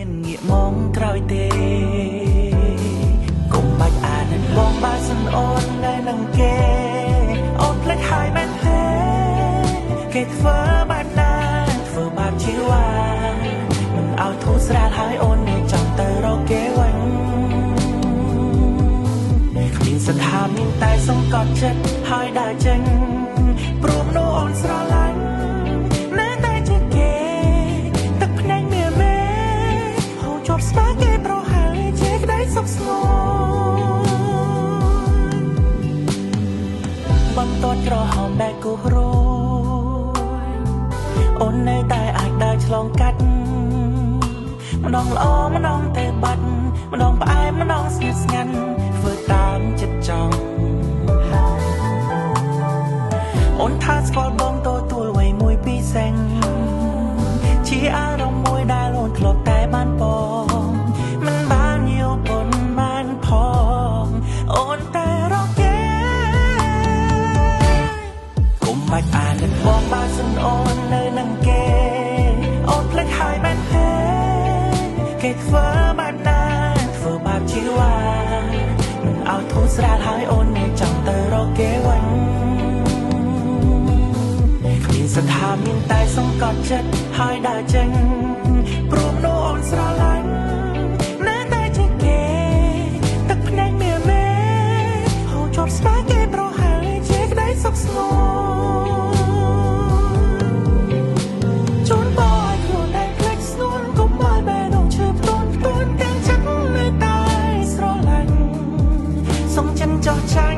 មានងាកមកក្រោយទេកុំបាច់អាណិតបងបើសិនអូននៅនឹងគេអូនភ្លេចហើយមែនទេគេធ្វើបែបណាធ្វើបាបជីវ៉ាមិនឲ្យធូរស្រាលហើយអូននៅចង់ទៅរកគេវិញគ្មានសន្តាមានតែសង្កត់ចិត្តហើយដើរចេញព្រោះនោះអូនស្រឡាញ់នៅតែជាគេទឹកភ្នែកមានមេហូរជាប់ស្មាគេប្រហែលជាក្តីសុខស្ងួនបន្ទាត់ក្រហមដែលគូសរួចអូននៅតែអាចដើរឆ្លងកាត់ម្ដងល្អម្ដងទៅបាត់ម្ដងផ្អែមម្ដងស្ងៀមស្ងាត់ធ្វើតាមចិត្តចង់អូនថាស្គាល់បងទទួលអ្វីមួយពីសេងជាអារម្មណ៍មួយដែលអូនធ្លាប់តែបានបងមិនបានយកប៉ុនបានផងអូនតែរកគេកុំបាច់អាណិតបងបើសិនអូននៅនឹងគេអូនភ្លេចហើយមែនទេគេធ្វើបែបណាធ្វើបាបជីវ៉ាមិនឲ្យធូរស្រាលហើយអូននៅចង់ទៅរកគេវិញគ្មានសន្តាមានតែសង្កត់ចិត្តហើយដើរចេញព្រោះនោះអូនស្រឡាញ់នៅតែជាគេទឹកភ្នែកមានមេហូរជាប់ស្មាគេប្រហែលជាក្តីសុខស្ងួនជូនបងឲ្យខ្លួនឯងភ្លេចស្នួនកុំឲ្យបែរដងឈឺផ្ទួនផ្ទួនទាំងចិត្តនៅតែស្រឡាញ់សុំចិនចោះចា